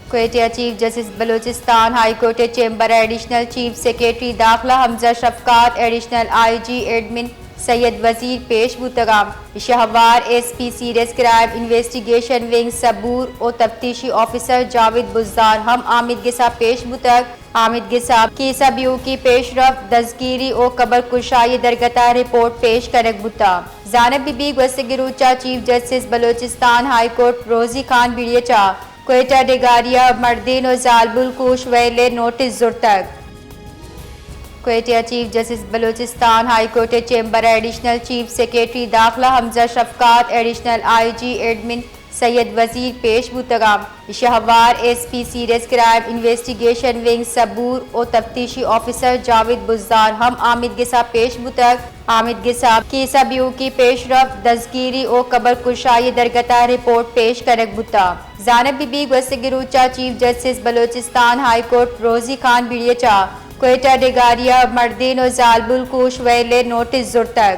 کوئٹہ ءَ chief justice Balochistan high court ءِ چیمبر ءَ ایڈیشنل چیف سیکرٹری داخلہ حمزہ شفقات، ایڈیشنل آئی جی ایڈمن سید وزیر پیش بوتگ اَنت۔ ایشی ءَ ہوار S P serious crime investigation wing سبور ءُ تفتیشی آفیسر جاوید بزدار ہم آمیدگس ءَ پیش بوتگ۔ آمیدگس ءَ کیس ءِ بیوکی، پیشرفت، دزگیری ءُ قبر کشائی ءِ درگت ءَ رپورٹ پیش کنگ بوتگ۔ زانگ بہ بیت گوستگیں روچ ءَ chief justice Balochistan high court روزی خان بی ڈی ایچ ءَ کوئٹہ ڈگاری ءَ مردین ءُ زالبول کوش ویل ءِ نوٹس زرتگ۔ کوئٹہ ءَ chief justice Balochistan high court ءِ چیمبر ءَ ایڈیشنل چیف سیکرٹری داخلہ حمزہ شفقات، ایڈیشنل آئی جی ایڈمن سید وزیر پیش بوتگ اَنت۔ ایشی ءَ ہوار S P serious crime investigation wing سبور ءُ تفتیشی آفیسر جاوید بزدار ہم آمیدگس ءَ پیش بوتگ۔ آمیدگس ءَ کیس ءِ بیوکی، پیشرفت، دزگیری ءُ قبر کشائی ءِ درگت ءَ رپورٹ پیش کنگ بوتگ۔ زانگ بہ بیت گوستگیں روچ ءَ chief justice Balochistan high court روزی خان بی ڈی ایچ ءَ کوئٹہ ڈگاری ءَ مردین ءُ زالبول کوش ویل ءِ نوٹس زرتگ۔